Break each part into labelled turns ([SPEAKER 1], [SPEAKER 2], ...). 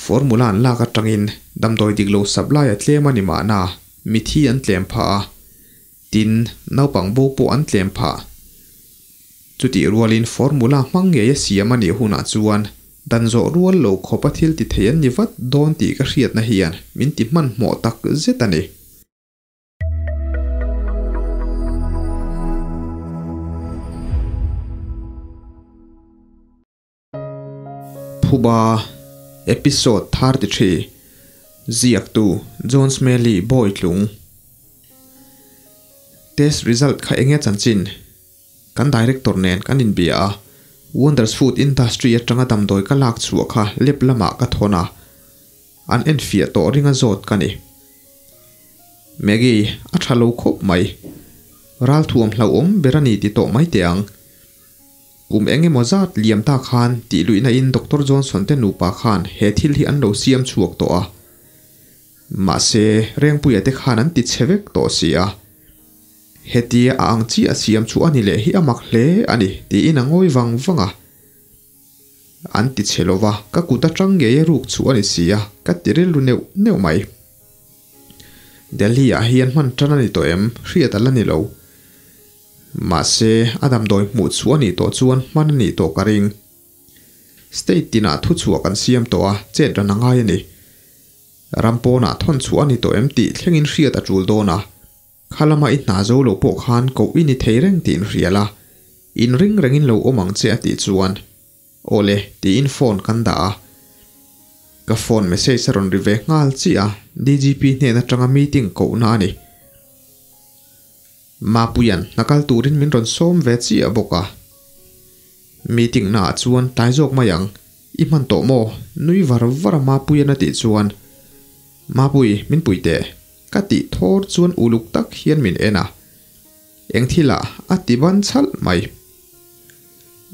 [SPEAKER 1] Formula an lak atangin damdawi dik lo supply a tlem a ni mahna, mithi an tlem phah a, tin, naupang bo pawh an tlem phah. Chutih rualin formula hmang ngei a siam a nih hunah chuan dan zawh rual lo khawpa thil ti thei an ni vat dawn tih ka hriatna hian min ti hmanhmawh tak zet a ni. Phuba Episode 33 Ziaktu John Smelly Bawitlung Test result kha enge chanchin? Kan director nen kan inbia a, Wonders Food Industry atanga damdawi ka lak chhuah kha lab lamah ka thawn a, an enfiah tawh ringa zawt ka ni. Maggie, a tha lo khawp mai. Ralthuam hlauhawm ber a ni ti tawh mai teh ang. Kum eng emaw zat liam ta khan tih luihna in Doctor Johnson te nupa khan he thil hi an lo siam chhuak tawh a. Mahse, Rengpuia te khan an ti chhe vek tawh si a. Hetia a ang chiah siam chu a ni leh hi a mak hle a ni tiin a ngawi vang vang a. An ti chhe lova, ka kut atang ngei a ruk chu a ni si a, ka ti rilru neuh neuh mai. Delhi ah hian hman tan a ni tawh em? Hriat a la ni lo. Mahse, a damdawi hmuh chu a nih tawh chuan hman a nih tawh ka ring. State tinah thuchhuah kan siam tawh a, chet ran a ngai a ni. Ram pawnah thawn chhuah a ni tawh em tih thlengin hriat a tul dawn a. Kha lama i hna zo lo pawh khan koh i ni thei reng tih inhria la, inring rengin lo awm ang che a tih chuan, Aw le, tiin phone kan dah a. Ka phone message a rawn ri ve nghal chiah a, DGP hnen atanga meeting kohna a ni. Mapuia'n hna kal turin min rawn sawm ve chiah bawk a. Meeting naah chuan tlai zawk mai ang, i hman tawh maw? Nui var var a Mapuia'n a tih chuan, Mapui, min pui teh. Ka tih thawr chuan uluk tak hian min en a. Eng thilah a ti ban chhalh mai.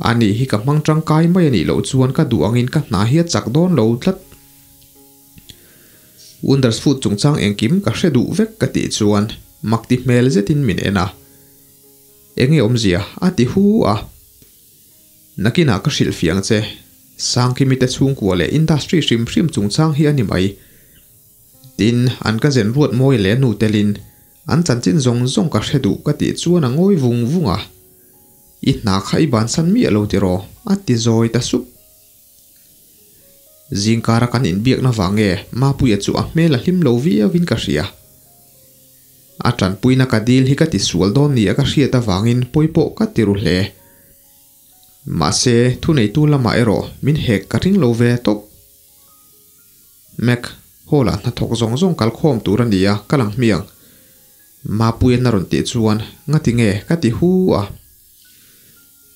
[SPEAKER 1] Ani hi ka hmang tangkai mai a nih loh chuan ka duh angin ka hna hi a chak dawn lo tlat. Wonders Food chungchang engkim ka hre duh vek ka tih chuan mak ti hmel zetin min en a. Enge awmzia a ti hu a. Nakinah ka hrilh fiang che. Sangkimi te chhungkua leh industry hrim hrim chungchang hi a ni mai. Tin, an ka zen ruat mawi leh nu telin an chanchin zawng zawng ka hre duh ka tih chuan a ngawi vung vung a. I hna kha i bansan miah lo tiraw? a ti zawi ta sup. Zingkara kan inbiakna vang nge Mapuia chu a hmel a hlim lo viauin ka hria. A tanpuina ka dil hi ka ti sual dawn nia ka hriat avangin pawi pawh ka ti ru hle. Mahse, thuneitu lamah erawh min hek ka ring lo ve tawp. Mac, Hall-ah hnathawk zawng zawng kal khawm tur a ni a, ka lang hmiang. Mapuia'n a rawn tih chuan, Ngati nge? ka ti hu a.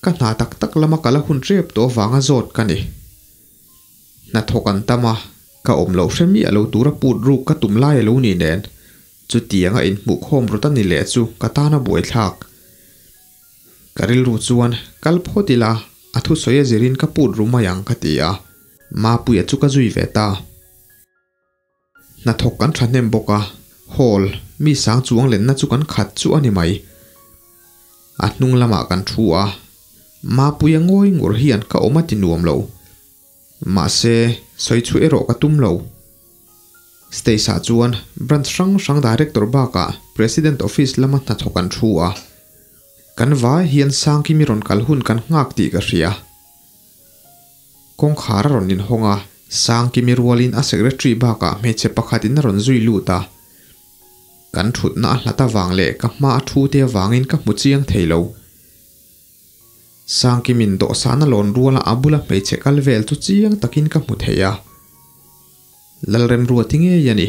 [SPEAKER 1] Ka hna tak tak lama kal a hun tep tawh avanga zawt ka ni. Hnathawk an tam a, ka awm loh hre miah lo tura put ruk ka tum lai a lo ni nen, chutianga inhmuhkhawm rawt a ni leh chu ka tana buaithlak. Ka rilru chuan kal phawt ila, a thusawi a zirin ka put ru mai ang ka ti a, Mapuia chu ka zui ve ta. Hnathawk kan thahnem bawk a, hall, mi sang chuang lenna chu kan khat chu a ni mai. A hnung lamah kan thu a, Mapuia ngawi ngur hian ka awm a ti nuam lo. Mahse, sawi chhuah erawh ka tum lo. Stage ah chuan branch hrang hrang director bakah President office lama hnathawk an thu a. Kan vai hian Sangkimi rawn kal hun kan nghak tih ka hria. Kawngkhar a rawn inhawng a, Sangkimi rualin a secretary bakah hmeichhe pakhatin a rawn zui lut a. Kan thutna a hlat avang leh ka hma a thu te avangin ka hmu chiang thei lo. Sangkimin dawhsana lawn ruala a bula hmeichhe kal vel chu chiang takin ka hmu thei a. Lalremruati ngei a ni.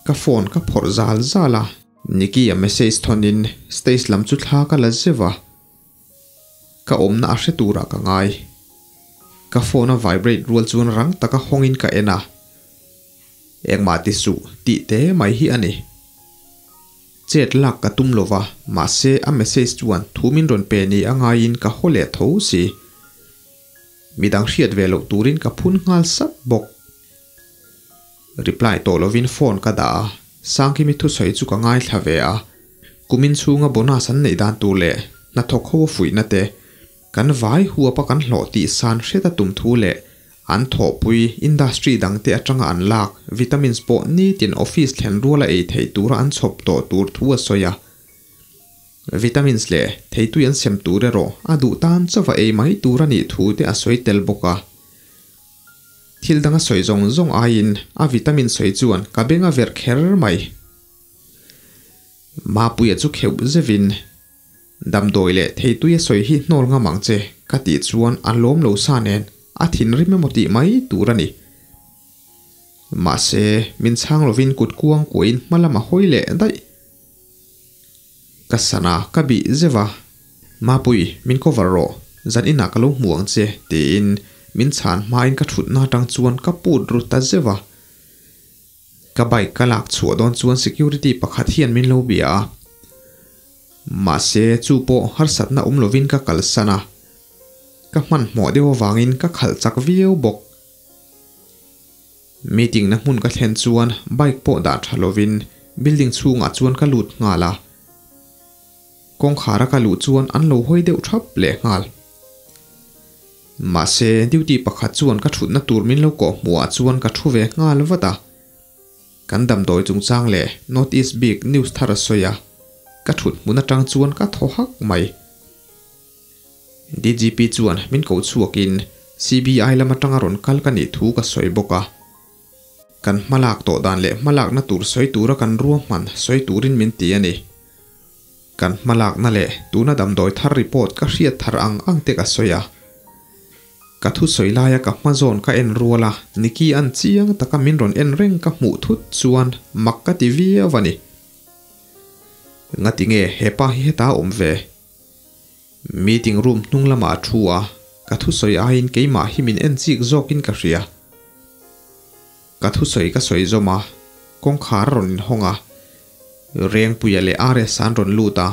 [SPEAKER 1] Ka phone ka phawrh zal zal a. Nicky a message thawnin stage lam chu thla ka la zeuh a. Ka awmna a hre turah ka ngai. Ka phone a vibrate rual chuan rang taka hawngin ka en a. Engmah ti suh tih te mai hi a ni. Chet lak ka tum lo va, mahse a message chuan thu min rawn pe ni a ngaiin ka haw leh tho si. Midang hriat ve loh turin ka phun nghal sap bawk. Reply tawh lovin phone ka dah a, Sangkimi thusawi chu ka ngaithla ve a. Kumin chhunga bonus an neih dan tur leh hnathawk ho a fuihna te, kan vai huapa kan hlawh tih san hret a tum thu leh An thawhpui industry dangte atanga an lak vitamins pawh nitin office thlen ruala ei theih tura an chhawp tawh tur thu a sawi a. Vitamins leh theitui an sem tur erawh a duh tan chauha ei mai tur a nih thu te a sawi tel bawk a. Thil dang a sawi zawng zawng aiin a vitamin sawi chuan ka beng a verh kher mai. Mapuia chu kheuh zeuhin, Damdawi leh theitui a sawi hi hnawl ngam ang che ka tih chuan a lawm lo sa nen a thinrim emaw tih mai tur a ni. Mahse, min chhang lovin kut kuang kuahin hma lam a hawi leh daih. Ka sana ka bih zeuh a, Mapui, min cover rawh, zan inah ka lo hmu ang che tiin min chhan hmain ka thutna atang chuan ka put ru ta zeuh a. Ka bike ka lak chhuah dawn chuan security pakhat hian min lo bia a. Mahse, chu pawh harsatna awm lovin ka kalsan a. Ka hmanhmawh deuh avangin ka khalh chak viau bawk. Meeting na hmun ka thlen chuan bike pawh dah tha lovin building chhungah chuan ka lut nghal a. Kawngkhara ka luh chuan an lo hawi deuh thap leh nghal. Mahse, duty pakhat chuan ka thutna tur min lo kawh hmuhah chuan ka thu ve nghal vat a. Kan damdawi chungchang leh North East bik news thar a sawi a, ka thut hmun atang chuan ka thaw hak mai. DGP chuan min ko chhuakin CBI lam atanga rawn kal ka nih thu ka sawi bawk a. Kan hmalak tawh dan leh hmalakna tur sawi tura kan ruahman sawi turin min ti a ni. Kan hmalakna leh tuna damdawi thar report ka hriat thar ang ang te ka sawi a. Ka thusawi laia ka hma zawn ka en rual a, Nicky an chiang taka min rawn en reng ka hmuh thut chuan mak ka ti viau a ni. Ngati nge hepa hi heta a awm ve? Meeting room hnung lamah a thu a, ka thusawi aiin keimah hi min en chik zawkin ka hria. Ka thusawi ka sawi zawm a, kawngkhar a rawn inhawng a, Rengpuia leh RS an rawn lut a,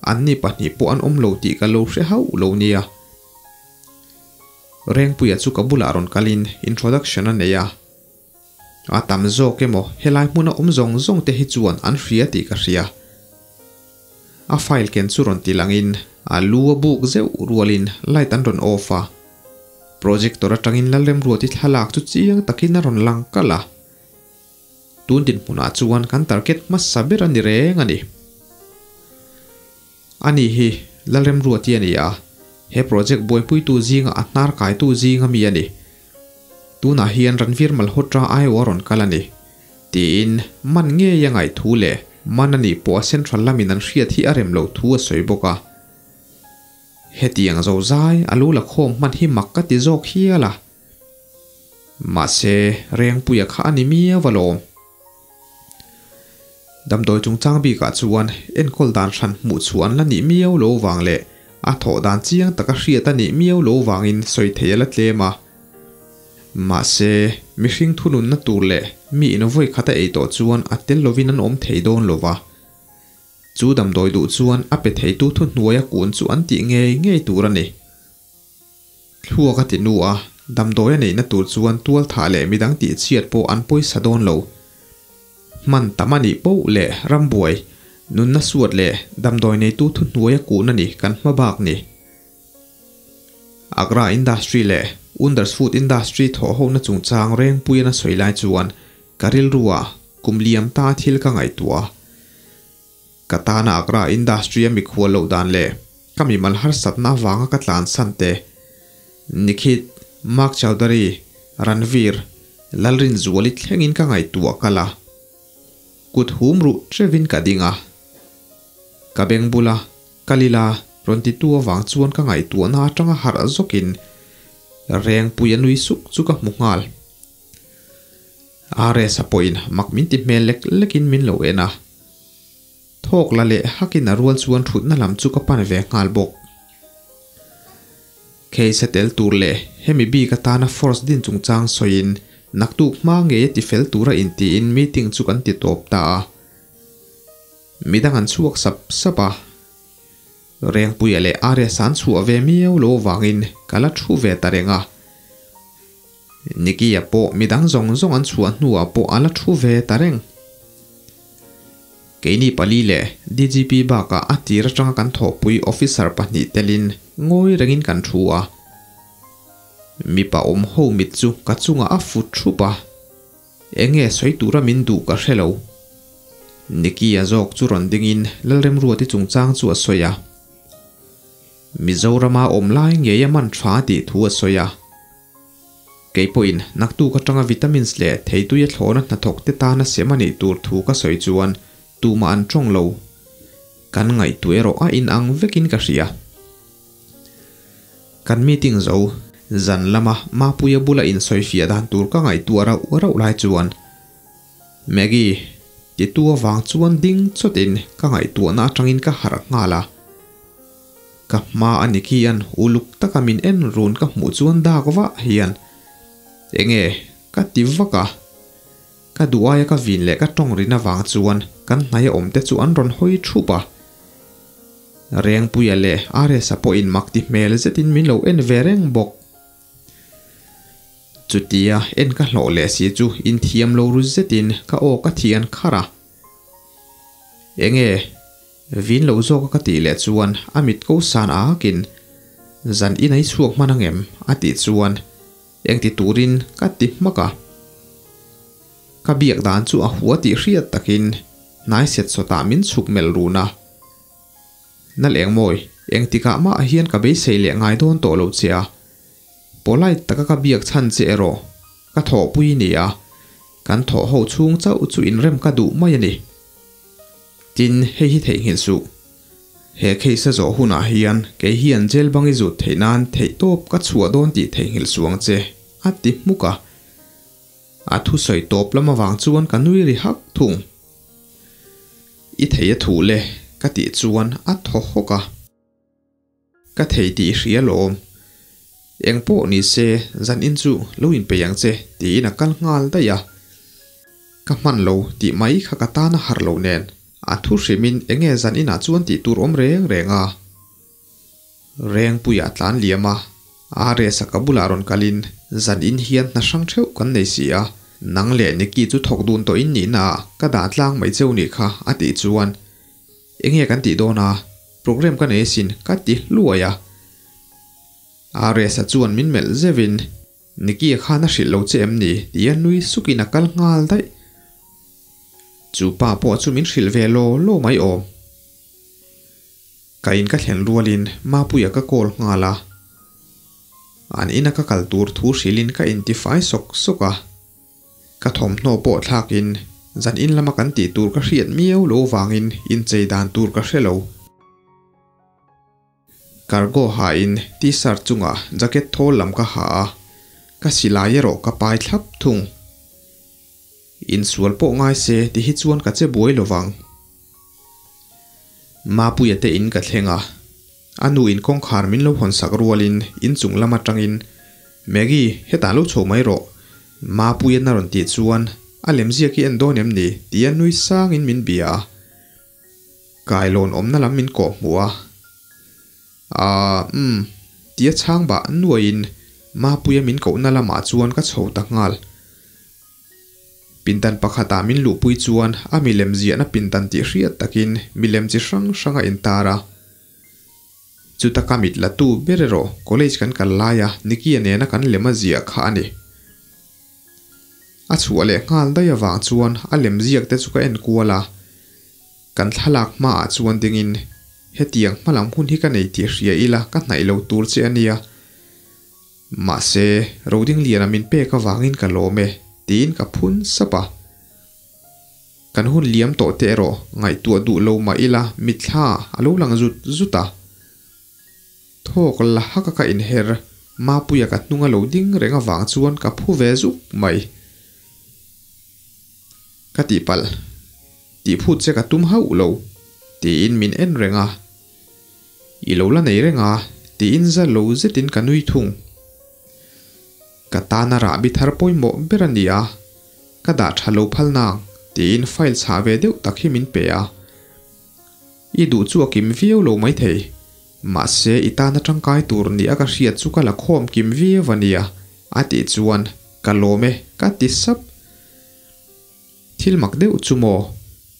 [SPEAKER 1] anni pahnih pawh an awm lo tih ka lo hre hauh lo nia. Rengpuia chu ka bulah rawn kalin introduction a nei a, a tam zawk emaw helai hmuna awm zawng zawng te hi chuan an hria tih ka hria. A file ken chu rawn ti langin a lu a buk zeuh rualin light an rawn off a. Projector atangin Lalremruati thlalak chu chiang takin a rawn lang kalh a. Tun dinhmunah chuan kan target hmasa ber a ni reng a ni. Ani hi Lalremruati a ni a, he project buaipuitu zinga a hnar kaitu zinga mi a ni. Tunah hian Ranveer Malhotra aiawh a rawn kal a ni. Tiin man ngei a ngaih thu leh man a nih pawh a central lamin an hriat hi a rem loh thu a sawi bawk a. Hetiang zozai a lu la khawm hman hi mak ka ti zawk hial a. Mahse, Rengpuia kha a ni miau alawm. Damdawi chungchang bikah chuan enkawl dan hran hmuh chhuah an la nih miau lo vang leh a thawh dan chiang taka hriat a nih miau lo vangin sawi thei a la tlem a. Mahse, mihring thununna tur leh mi in vawi khat a ei tawh chuan a tel lovin an awm thei dawn lo va. Chu damdawi duh chuan a pe theitu thuhnuaia kun chu an tih ngei ngei tur a ni. Thluak a ti nu a, damdawi a neihna tur chuan tual thah leh midang tih chhiat pawh an pawisa dawn lo. Hman tam a nih poh leh rambuai, nunna suat leh damdawi neitu thuhnuai a kun a ni kan hma bak ni. Agra Industry leh Unders Food Industry thawh hona chungchang rengpuiin a sawi lai chuan ka rilru ah kum liam ta thil ka ngaihtuah a. Ka tana Agra Industry a mikhual loh dan leh ka mimal harsatna avanga ka tlansan te, Nikhit, Mark Chowdhury, Ranveer, Lalrinzuali thlengin ka ngaihtuah kal a. Kut hum ruh hrevin ka ding a. Ka beng bula kal ila rawn titu avang chuan ka ngaihtuahna atanga harh zawkin Rengpuia nui suk chu ka hmu nghal. RS-a pawhin mak min ti hmel lek lekin min lo en a. Thawk la leh hakin a rual chuan thutna lam chu ka pan ve nghal bawk. Case a tel tur leh hemi bik atana force din chungchang sawiin naktuk hma ngei a ti fel tura intiin meeting chu kan ti tawp ta a. Midang an chhuak sap sap a. Rengpuia leh RS-a an chhuah ve miau lo vangin ka la thu ve ta reng a. Nicky-a pawh midang zawng zawng an chhuah hnuah pawh a la thu ve ta reng. Keini pali leh DGP bakah a tir atanga kan thawhpui officer pahnih telin ngawi rengin kan thu a. Mipa awm ho mit chu ka chungah a fu thup a, enge sawi tura min duh ka hre lo. Nicky-a zawk chu rawn dingin Lalremruati chungchang chu a sawi a. Mizorama awm lai ngei a man tha tih thu a sawi a. Kei pawhin naktuk atanga vitamins leh theitui a thlawhna hnathawk te tana sem a nih tur thu ka sawi chuan tumah an tawng lo. Kan ngaihtuah erawh a inang vekin ka hria. Kan meeting zo, zan lama Mapuia bula insawifiah dan tur ka ngaihtuah rauh rauh lai chuan Maggie titu avang chuan ding chawtin ka ngaihtuahna atangin ka harh nghal a. Ka hma a ni khian uluk taka min en run ka hmuh chuan dak vah hian enge ka ti vak a. Ka duh aia ka vin leh ka tawng rin avang chuan kan hnaia awm te chu an rawn hawi thup a. Rengpuia leh Aresa pawhin mak ti hmel zetin min lo en ve reng bawk. Chutia en ka hlawh leh si chu inthiam lo ru zetin ka aw ka thian kharh a. Enge? Vin lo zawk a ka tih leh chuan a mit ko san akin, Zan in ei chhuak hman angem? a tih chuan engti turin ka ti hmak a. Ka biak dan chu a hua tih hriat takin hnai set sawtah min chhuk melh run a. Nalh engmawi, engtikah mah hian ka beisei leh ngai dawn tawh lo che a. Polite taka ka biak chhan che erawh ka thawhpui ni a, kan thawh ho chhung chauh chu inrem ka duh mai a ni. Tin, hei hi theihnghilh suh. He case a zawh hunah hian kei hian jail bang i zut theih nan theihtawp ka chhuah dawn tih theihnghilh suh ang che, a ti hmuk a. A thusawi tawp lam avang chuan ka nui ri hak thung. I thei a thuh le, ka tih chuan a thaw hawk a. Ka thei tih i hria lawm. Eng pawh ni se, zan in chu lo inpeih ang che, tiin a kal nghal daih a. Ka hman lo tih mai kha ka tan a harh lo nen, a thu hrimin enge zan inah chuan tih tur awm reng reng a. Rengpuia tlan liam a, Ares-a ka bulah rawn kalin zan in hian hna hrang theuh kan nei si a, nang leh Nikki chu thawk dun tawh in nihna ah ka dah tlang mai cheu nih kha a tih chuan enge kan tih dawn a, program ka nei asin ka ti hluai a. Ares-a chuan min melh zeuhin Nikki-a khan a hrilh lo che em ni tia nui sukin a kal nghal daih. Chu pa pawh chu min hrilh ve law law mai awm. Ka in ka thlen rualin Mapuia ka call nghal a. An ina ka kal tur thu hrilhin ka intifai sawk sawk a. Ka thawmhnaw pawh thlakin zan in lama kan tih tur ka hriat miau lo vangin inchei dan tur ka hre lo. Cargo hain T-shirt chungah jacket thawl lam ka ha a, ka silai erawh ka pai thlap thung. Insual pawh ngai se ti hi chuan ka che buai lo vang. Mapuia te in ka thleng a, a nu in kawngkhar min lo hawn sak rualin inchung lam atangin, Maggie, hetah lo chho mai rawh. Mapuia'n a rawn tih chuan, A lemziak hi en dawn em ni? tia nui sangin min bia a. Kailawn awmna lam min kawh hmuh a. Aaa, umm, tia chhang bah nuaiin Mapuia min kohna lamah chuan ka chho ta nghal. Pindan pakhatah min luhpui chuan a milem ziahna pindan tih hriat takin milem chi hrang hrang a intar a. Chuta ka mit latu ber erawh college kan kal laia Nicky-a nena kan lem a ziah kha a ni. A chhuah leh nghal daih avang chuan a lem ziak te chu ka en kual a. Kan thlalak hmaah chuan dingin hetiang hmalam hun hi ka nei tih hria ila ka hnaih lo tur che a nia. Mahse, Rodingliana min pek avangin ka lawm e, tiin ka phun sap a. Kan hun liam tawh te erawh ngaihtuah duh lo mah ila mitthla a lo lang zut zut a. Thawk la hak a ka inher, Mapuia ka hnung a lo ding reng avang chuan ka phu ve zuk mai. Ka tihpalh, tihphut che ka tum hauh lo, tiin min en reng a. I lo la nei reng a, tiin za lo zetin ka nui thung. Ka tana rahbi thar pawimawh ber a ni a, ka dah tha lo phal nang, tiin file chhah ve deuh tak hi min pe a. I duh chu a kim viau lo maithei, mahse i tana tangkai tur ni a ka hriat chu ka la khawm kim viau a nia, a tih chuan ka lawm e, ka ti sap. Thil mak deuh chu maw?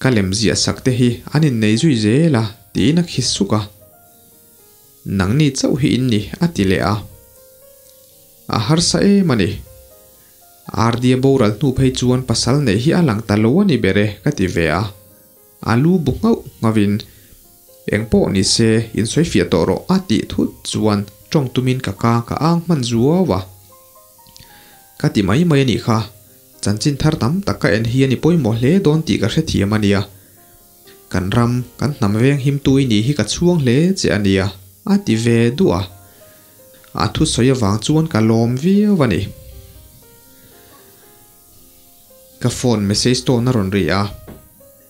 [SPEAKER 1] Ka lem ziah sak te hi an innei zui zel a, tiin a khi suk a. Nangni chauh hi in ni, a ti leh a. A harsa em a ni. Ardia boral hnu phei chuan pasal neih hi a lang ta lo a ni ber e ka ti ve a. A lu bu nghauh nghavin, Eng pawh ni se, insawi fiah tawh rawh a tih thut chuan tawng tumin ka ka ka ang hman zuau a. Ka ti mai mai a nih kha, chanchin thar tam tak ka en hi a ni pawimawh hle dawn tih ka hrethiam a nia. Kan ram, kan hnam veng himtu i nih hi ka chhuang hle che a nia, a ti ve duah a. A thusawi avang chuan ka lawm viau a ni. Ka phone message tawn a rawn ri a,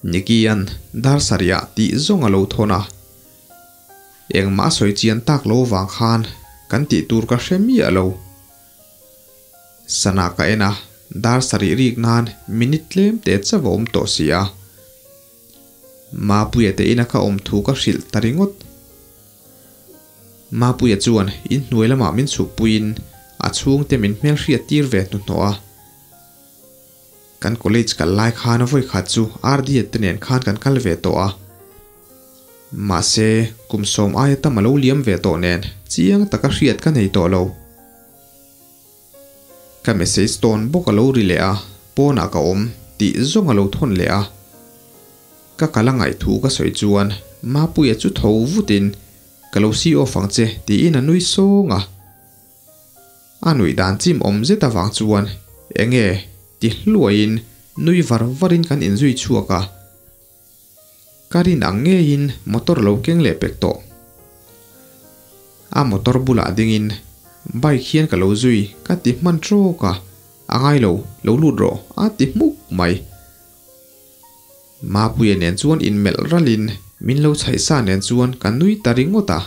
[SPEAKER 1] Nicky-a'n dar sarih ah tih zawng a lo thawn a. Engmah a sawi chian tak lo vang khan kan tih tur ka hre miah lo. Sana ka en a, dar sarih rik nan minute tlem te chauh a awm tawh si a. Mapuia te ina ka awm thu ka hrilh ta ringawt. Mapuia chuan inhnuai lamah min chhukpuiin a chhungte min hmelhriat tir ve hnuhnawh a. Kan college kal lai khan vawi khat chu RD-a te nen khan kan kal ve tawh a. Mahse, kum sawm aia tam a lo liam ve tawh nen chiang taka hriat ka nei tawh lo. Ka message tawn bawk a lo ri leh a, pawnah ka awm tih zawng a lo thawn leh a. Ka kal a ngaih thu ka sawi chuan Mapuia chu tho vutin ka lo see off ang che tiin a nui sawng a. A nuih dan chim awm zet avang chuan enge ti hluaiin nui var varin kan inzui chhuak a. Ka rin ang ngeiin motor lo keng leh pek tawh. A motor bulah dingin bike hian ka lo zui ka ti hman trawk a, a ngai lo, lo lut rawh a ti hmuk mai. Mapuia nen chuan inmelh ralin min lo chhaih sa nen chuan ka nui ta ringawt a.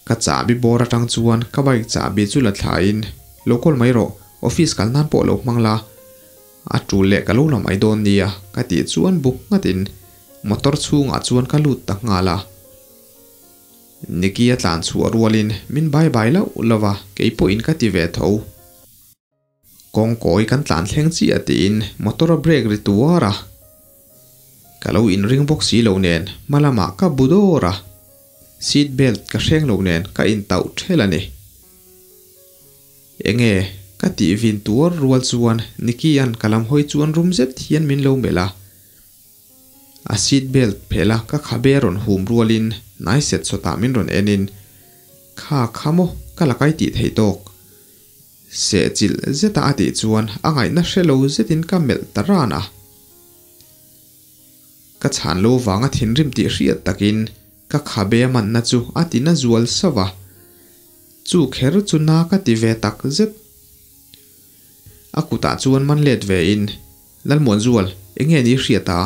[SPEAKER 1] Ka chahbi bawr atang chuan ka bike chahbi chu la thlain, Lo call mai rawh, office kal nan pawh lo hmang la, a tul leh ka lo la mai dawn nia ka tih chuan bu nghatin motor chhungah chuan ka lut ta nghal a. Nicky a tlan chhuah rualin min bai bai loh lo va, kei pawhin ka ti ve tho. Kawngkawi kan tlan thleng chiah tiin motor a brake ri tuar a, ka lo inring bawk si lo nen hma lamah ka bu dawr a, seat belt ka hreng lo nen ka intauh ṭhel a ni. Enge ka tih vin tuar rual chuan Nicky-a'n ka lam hawi chuan rum zet hian min lo melh a, a seat belt phelh a ka khabe a rawn hum rualin hnai set sawtah min rawn enin, Kha kha maw ka la kai tih theih tawk. Sehchilh zeta a tih chuan a ngaihna hre lo zetin ka melh ta ran a. Ka chhan lo vanga thinrim tih hriat takin ka khabe a manna chu a ti na zual sauh a. Chu kher chu na ka ti ve tak zet. A kutah chuan man let ve in, Lalmuanzual, enge ni hriat a?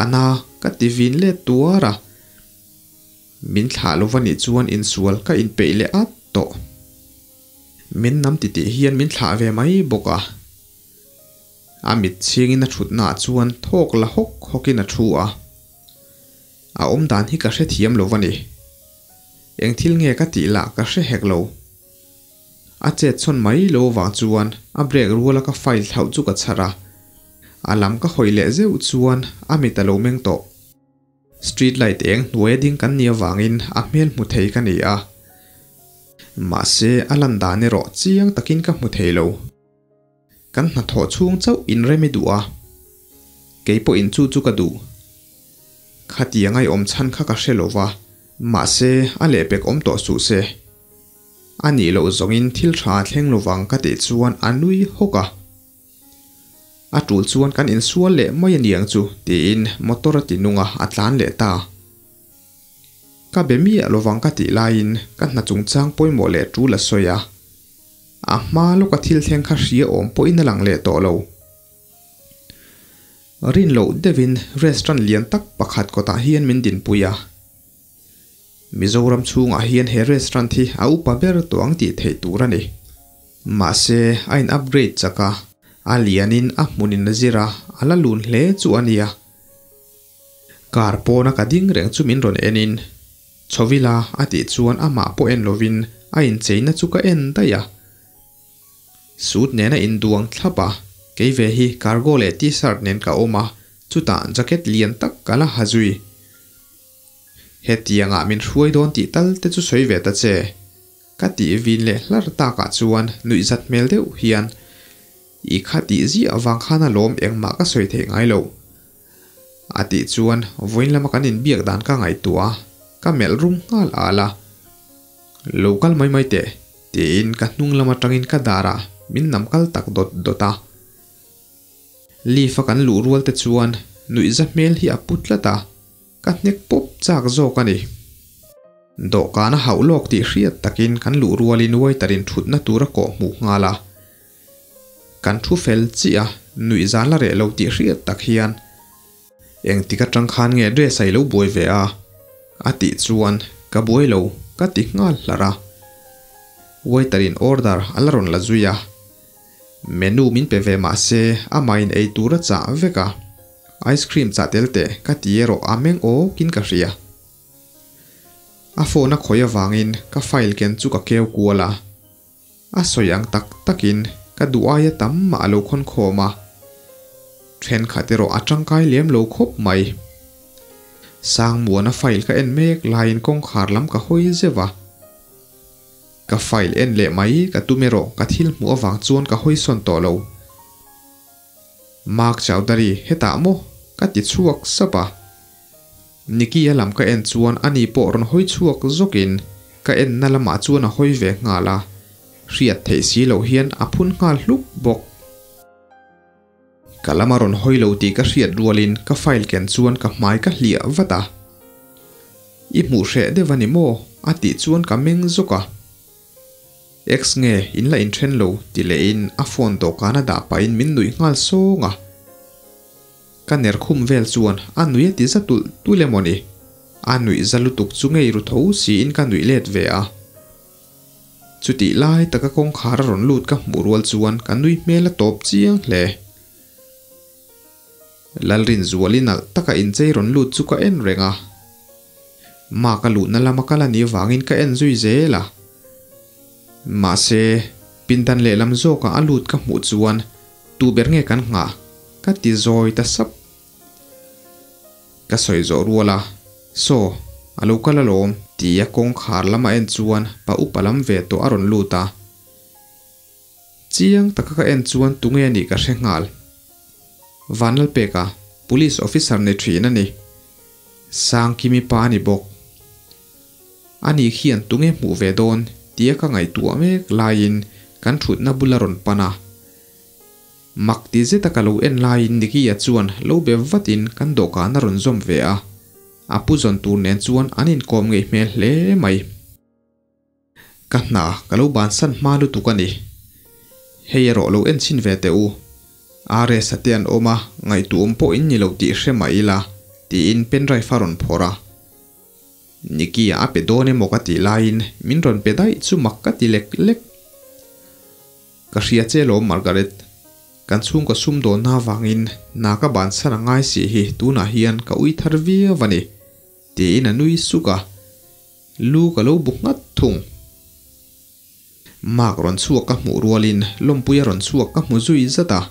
[SPEAKER 1] A na ka ti vin let tuar a. Min thlah lo va nih chuan insual ka inpeih leh at tawh. Min nam titih hian min thlah ve mai bawk a. A mit chhingin a thutnaah chuan thawk la hawk hawkin a thu a. A awm dan hi ka hrethiam lo va ni. Eng thil nge ka tih lah ka hre hek lo. A chet chhawn mai lo avang chuan a brake ruala ka file thlauh chu ka chhar a. A lam ka hawi leh zeuh chuan a mit a lo meng tawh. Street light eng hnuaia ding kan nih avangin a hmel hmu thei ka ni a. Mahse, a lan dan erawh chiang takin ka hmu thei lo. Kan hnathawh chhung chauh inrem i duh a, kei pawhin chu chu ka duh. Khatiang a i awm chhan kha ka hre lo va, mahse a lehpek awm tawh suh se. A nih loh zawngin thil tha a thleng lovang ka tih chuan a nui hawk a. A tul chuan kan insual leh mai a niang chu tiin motor a ti nung a, a tlan leh ta. Ka be miah lovang ka tih laiin ka hna chungchang pawimawh leh tul a sawi a. A hma lawka thil thleng kha hria awm pawhin a lang leh tawh lo. Rin loh deuhin restaurant lian tak pakhat kawtah hian min dinpui a. Mizoram chhungah hian he restaurant hi a upa ber tawh ang tih theih tur a ni. Mahse, a in upgrade chak a, a lianin a hmunin a zir a, a la lun hle chu a nia. Car pawna ka ding reng chu min rawn enin, Chhawvila a tih chuan amah pawh en lovin a incheina chu ka en daih a. Suit nen a induang thlap a, kei ve hi cargo leh t-shirt nen ka awm a, chutah jacket lian tak ka la ha zui. Hetiangah min hruai dawn tih tal te chu sawi ve ta che. Ka tih vin leh hlar takah chuan nuihzat hmel deuh hian, I kha tih ziah avang khan alawm engmah ka sawi theih ngai lo. A tih chuan vawiin lama kan inbiak dan ka ngaihtuah a, ka melh rum nghal al a. Lo kal mai mai teh, tiin ka hnung lam atangin ka darah min nam kal tak dawt dawt a. Leaf a kan luh rual te chuan nuihza hmel hi a pu tlat a, ka hnek pawp chak zawk a ni. Dawhkan a hauh lawk tih hriat takin kan luh rualin waiter in thutna tur a kawh hmuh nghal a. Kan thu fel chiah a, nuihza la reh lo tih hriat tak hian engtik atang khan nge dress a i lo buai ve a? a tih chuan ka buai lo ka ti nghal hlarh a. Waiter in order a la rawn la zui a. Menu min pe ve mah se amah in ei tur a chah vek a, ice cream chah tel teh ka ti erawh a meng awkin ka hria. A phone a khawih avangin ka file ken chu ka keu kual a, a sawi ang tak takin ka duh aia tam mah a lo khawn khawm a, thenkhat erawh a tangkai lem lo khawp mai. Sangmuana file ka en mek laiin kawngkhar lam ka hawi zeuh a. Ka file en leh mai ka tum erawh ka thil hmuh avang chuan ka hawi sawn tawh lo. Mark Chowdhury hetah maw? Ka ti chhuak sap a. Nicky a lam ka en chuan ani pawh rawn hawi chhuak zawkin ka enna lamah chuan a hawi ve nghal a, hriat theih si loh hian a phun nghal hluk bawk. Ka lam a rawn hawi lo tih ka hriat rualin ka file ken chuan ka hmai ka hliah vat a. I hmuh hreh deuh a ni maw? a tih chuan ka meng zawk a. Ex nge in la inthen lo ti lehin a phone dawhkan a dah pahin min nuih nghal sawng a. Ka ner khum vel chuan a nui a ti za tulh tulh emaw ni? A nuih za lutuk chu ngei ru tho siin ka nuih let ve a. Chutih lai taka kawngkhar a rawn lut ka hmuh rual chuan ka nui hmel a tawp chiang hle. Lalrinzuali nalh taka inchei rawn lut chu ka en reng a. Mark a luhna lama kal a nih vangin ka en zui zel a. Mahse, pindan lehlam zawkah a lut ka hmuh chuan tu ber nge kan nghah ka ti zawi ta sap. Ka sawi zawh rual a, Saw, a lo kal alawm, tia kawngkhar lama en chuan pa upa lam ve tawh a rawn lut a. Chiang taka ka en chuan tunge a nih ka hre nghal. Vanlalpeka, Police officer ni thin a ni. Sangkimi pa a ni bawk. Ani khian tunge hmuh ve dawn tia ka ngaihtuah mek laiin kan thutna bula rawn pan a. Mak ti zeta ka lo en laiin Nicky-a chuan lo be vatin kan dawhkan a rawn zawm ve a, a pu zawn tur nen chuan an inkawm ngeih hmel hle mai. Ka hna ka lo bansan hma lutuk a ni. Hei erawh lo en chhin ve teh u. RS-a te an awm a, ngaihtuahawm pawh in ni lo tih hre mah ila, tiin pendrive a rawn phawrh a. Nicky-a a pe dawn emaw ka tih laiin min rawn pe daih chu mak ka ti lek lek. Ka hria che lawm Margaret, kan chhungkaw sumdawnna avangin hna ka bansan a ngai si hi tunah hian ka ui thar viau a ni, tiin a nui suk a, lu ka lo bu nghat thung. Mark rawn chhuak ka hmuh rualin Lawmpuia rawn chhuak ka hmu zui zat a,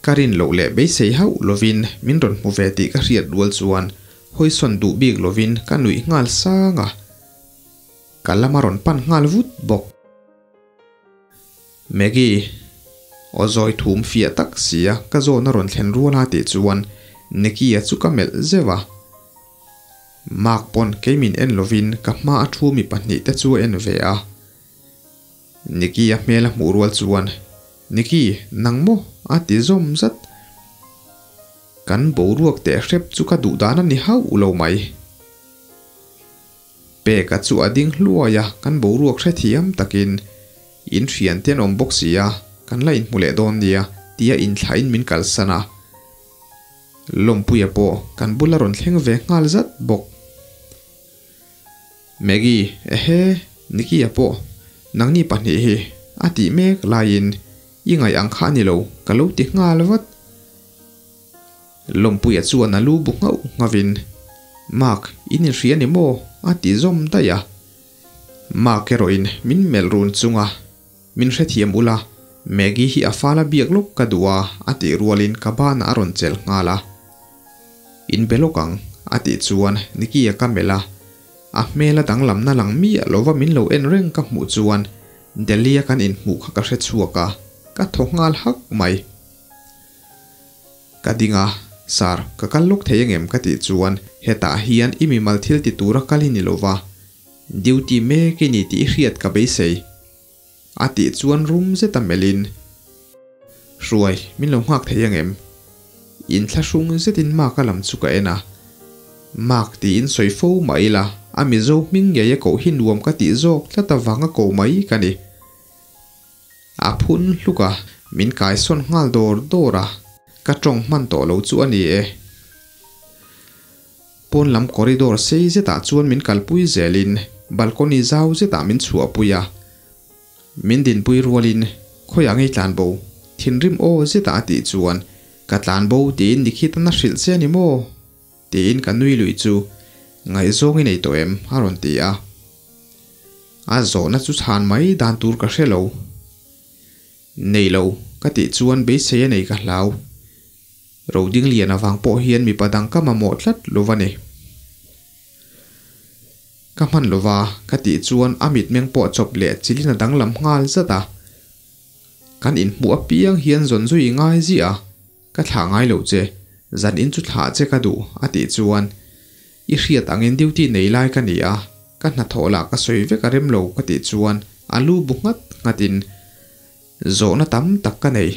[SPEAKER 1] ka rin loh leh beisei hauh lovin min rawn hmu ve tih ka hriat rual chuan hawisawn duh bik lovin ka nuih nghal sang a, ka lama rawn pan nghal vut bawk. Maggie, aw zawi thum fiah tak sia ka zawn a rawn thlen rual a tih chuan Nicky-a chu ka melh zeuh a. Mark pawn kei min en lovin ka hma a thu mi pahnihte chu a en ve a. Nicky-a hmel a hmuh rual chuan, Nicky, nang maw? a ti zawm zat. Kan boruak teh hrep chu ka duh dan a ni hauh lo mai. Peka chu a ding hluai a, kan boruak hrethiam takin, In thiante an awm bawk si a, kan la inhmu leh dawn nia, tia inthlahin min kalsan a. Lawmpuia pawh kan bula rawn thleng ve nghal zat bawk. Maggie, ehe, Nicky-a pawh, nangni pahnih hi, a tih mek laiin, I ngaih ang kha a ni lo, ka lo ti nghal vat. Lawmpuia chuan a lu bu nghauh nghavin, Mark, in inhria ni maw? a ti zawm daih a. Mark erawhin min melh run chung a, Min hrethiam ula, Maggie hi a fala biak lawk ka duh a, a tih rualin ka banah a rawn chelh nghal a. In be lawk ang, a tih chuan Nicky-a ka melh a. A hmela danglamna lang miah lova min lo en reng ka hmuh chuan Delhi a kan inhmuh kha ka hre chhuak a, ka thaw nghal hak mai. Ka ding a, Sir, ka kal lawk thei angem ka tih chuan hetah hian i mimal thil ti tura kal i ni lova, duty mek i ni tih i hriat ka beisei. A tih chuan rum zeta melhin, Hruai, min lo nghak thei angem? Inthlahrung zetin Mark-a lam chu ka en a. Mark tiin sawi fo mah ila, a Mizo hming ngei a koh hi nuam ka tih zawk tlat avanga ko mai ka ni. A phun hluk a, min kaisawn nghal dawr dawr a, ka tawng hman tawh lo chu a ni e. Pawn lam corridor sei zetah chuan min kalpui zelin balcony zau zetah min chhuahpui a. Min dinpui rualin khawiah ngei tlan bo, thinrim aw zetah a tih chuan ka tlan bo tiin Nikhita-na hrilh che a ni maw? tiin ka nui lui chu ngaihzawng i nei tawh em? a rawn ti a. A zawhna chu chhan mai dan tur ka hre lo. Nei lo, ka tih chuan beisei a nei ka hlau. Rodinglian avang pawh hian mipa dang ka mamawh tlat lo va ni. Ka hman lo va, ka tih chuan a mitmeng pawh chawp leh chilin a danglam nghal zat a. Kan inhmuh apiang hian zawn zui i ngai ziah a, ka thlah ngai lo che, zan in chu thlah che ka duh, a tih chuan i hriat angin duty nei lai ka ni a, ka hnathawh lah ka sawi vek a rem lo ka tih chuan a lu bu nghat nghatin zawhna tam tak ka nei.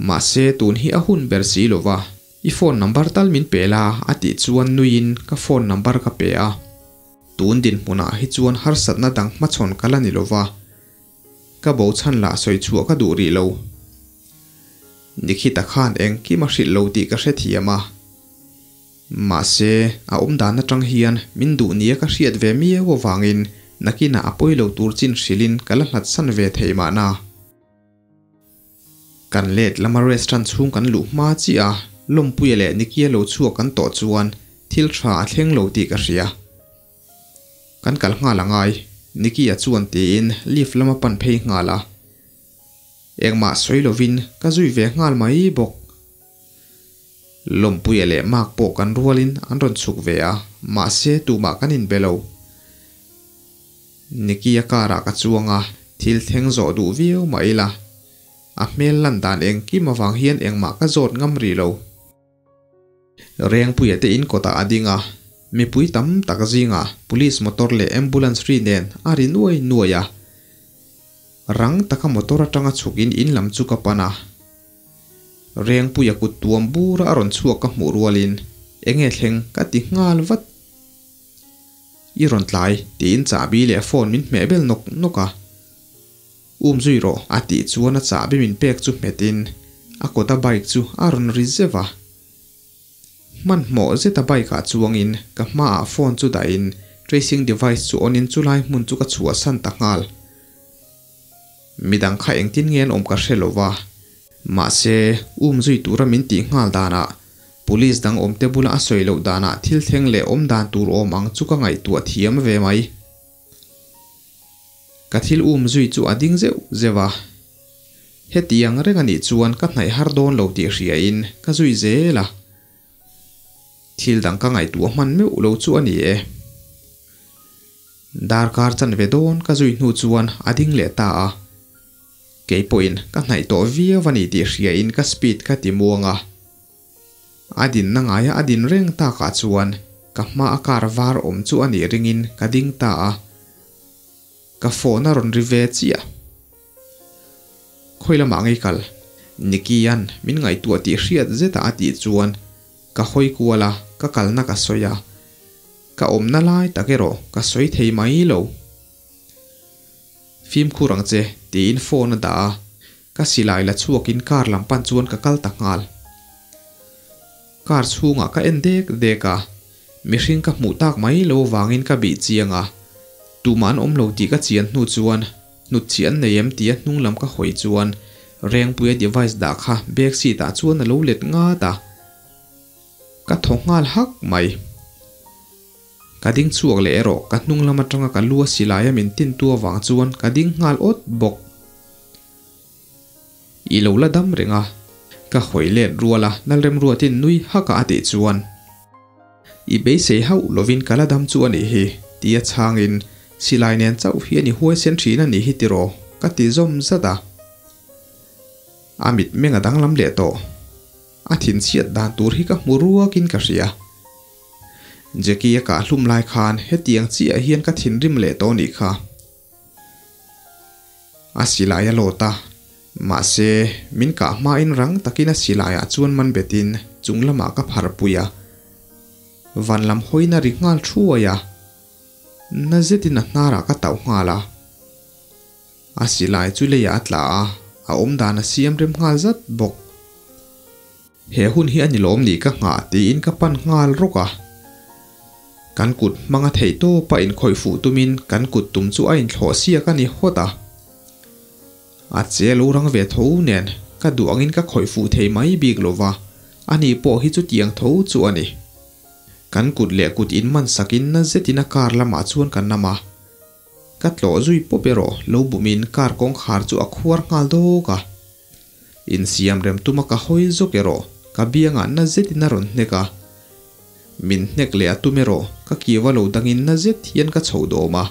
[SPEAKER 1] Mahse tun hi a hun ber si lo va, i phone number tal min pe la a tih chuan nuiin ka phone number ka pe a. Tun dinhmunah hi chuan harsatna dang hmachhawn ka la ni lo va, ka bo chhan lah sawi chhuah ka duh rih lo. Nikhita khan engkim a hrilh lo tih ka hrethiam a. Mahse a awm dan atang hian min duh nia ka hriat ve miau avangin nakinah a pawi lo tur chin hrilhin ka la hlat san ve thei mahna. Kan let lama restaurant chhung kan luh hma chiah a, Lawmpuia leh Nikia lo chhuak kan tawh chuan thil tha a thleng lo tih ka hria. Kan kal nghal a ngai, Nikia chuan tiin lift lama pan phei nghal a. Engmah sawi lovin ka zui ve nghal mai bawk. Lawmpuia leh Mark pawh kan rualin an rawn chhuk ve a, mahse tumah kan inbe lo. Nicky-a car-ah ka chuang a, thil thleng zawh duh viau mah ila, a hmel lan dan engkim avang hian engmah ka zawt ngam rih lo. Rengpuia te in kawtah a ding a, mipui tam tak zingah police motor leh ambulance ri nen a ri nuai nuai a. Rang taka motor atanga chhukin in lam chu ka pan a. Rengpuia kut tuam bura a rawn chhuak ka hmuh rualin enge thleng ka ti nghal vat. I rawn tlai, tiin chahbi leh phone min hmeh bel nawk nawk a. Um zui rawh, a tih chuan a chahbi min pek chu hmetin a kawta bike chu a rawn ri zeuh a. Hmanhmawh zeta bike ah chuangin ka hmaah phone chu dahin tracing device chu on in chulai hmun chu ka chhuahsan ta nghal. Midang kha engtin nge an awm ka hre lo va, mahse um zui tura min tih nghal danah Police dang awmte bula a sawi loh danah thil thleng leh awm dan tur awm ang chu ka ngaihtuah thiam ve mai. Ka thil um zui chu a ding zeuh zeuh a, hetiang reng a nih chuan ka hnaih har dawn lo tih hriain ka zui zel a. Thil dang ka ngaihtuah hman meuh lo chu a ni e. Darkar chanve dawn ka zui hnu chuan a ding leh ta a. Kei pawhin ka hnaih tawh viau a ni tih hriain ka speed ka ti muang a. A dinna ngaia a din reng takah chuan ka hma a car var awm chu a nih ringin ka ding ta a. Ka phone a rawn ri ve chiah. Khawi lamah ngei kal? Nicky-a'n min ngaihtuah tih hriat zetah a tih chuan ka hawi kual a, ka kalna ka sawi a. Ka awmna lai tak erawh ka sawi thei mai lo. Fimkhur ang che, tiin phone a dah a, ka silai la chhuakin car lam pan chuan ka kal ta nghal. Car chhungah ka en dek dek a, mihring ka hmuh tak mai lo vangin ka bih chiang a, tumah an awm lo tih ka chian hnu chuan hnut chhi an nei em tia hnung lam ka hawi chuan Rengpuia device dah kha back seat ah chuan a lo let ngat a, ka thaw nghal hak mai. Ka ding chhuak leh erawh ka hnung lam atanga ka lu a silai a min tin tu avang chuan ka ding nghal awt bawk. I lo la dam reng a, ka hawi let rual a Lalremruatin nui hak a a tih chuan i beisei hauh lovin ka la dam chu a nih hi. Tia chhangin, Silai nen chauh hian i huaisen thin a nih hi tiraw? ka ti zawm zat a. A mitmeng a danglam leh tawh. A thinchhiat dan tur hi ka hmu ruakin ka hria. Jackie a kah hlum lai khan hetiang chiah hian ka thinrim leh tawh nih kha. A silai a lawt a, mahse min kah hmain rang takin a silaiah chuan man betin chung lamah ka phar pui a. Van lam hawiin a ri nghal thuai a, na zetin a hnarah ka tauh nghal a. A silai chu leiah a tla a, a awmdan a siam rem nghal zat bawk. He hun hi a ni lawm ni ka nghah tiin ka pan nghal rawk a. Kan kut hmanga theih tawp a inkhawih fuh tumin kan kut tum chu a inthlawh siak a ni hawt a. A che lo rang ve tho nen ka duh angin ka khawih fuh thei mai bik lo va, ani pawh hi chutiang tho chu a ni. Kan kut leh kut inman sakin na zetin a car lamah chuan ka nam a. Ka tlawh zui pawp erawh lo bumin car kawngkhar chu a khuar nghal dawk a. Insiam rem tuma ka hawi zawk erawh ka biangah na zetin a rawn hnek a. Min hnek leh a tum erawh ka kiu a lo dangin na zet hian ka chho dawm a.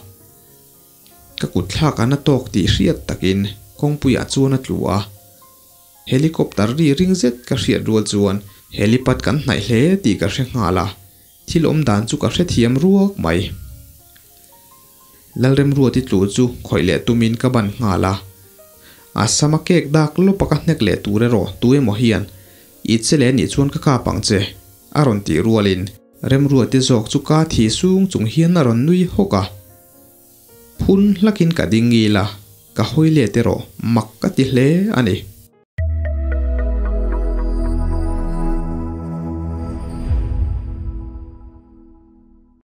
[SPEAKER 1] Ka kut thlak a na tawk tih hriat takin kawngpuiah chuan a tlu a. Helicopter ri ring zet ka hriat rual chuan helipad kan hnaih hle tih ka hre nghal a. Thil awm dan chu ka hrethiam ruak mai. Lalremruati tlu chu khawih leh tumin ka ban nghal a. A sama cake dak lawp a ka hnek leh tur erawh tu emaw hian I che leh nih chuan ka kap ang che a rawn tih rualin Remruati zawk chu ka thi sung chung hian a rawn nui hawk a. Phun hlakin ka ding ngil a, ka hawi let erawh mak ka ti hle a ni.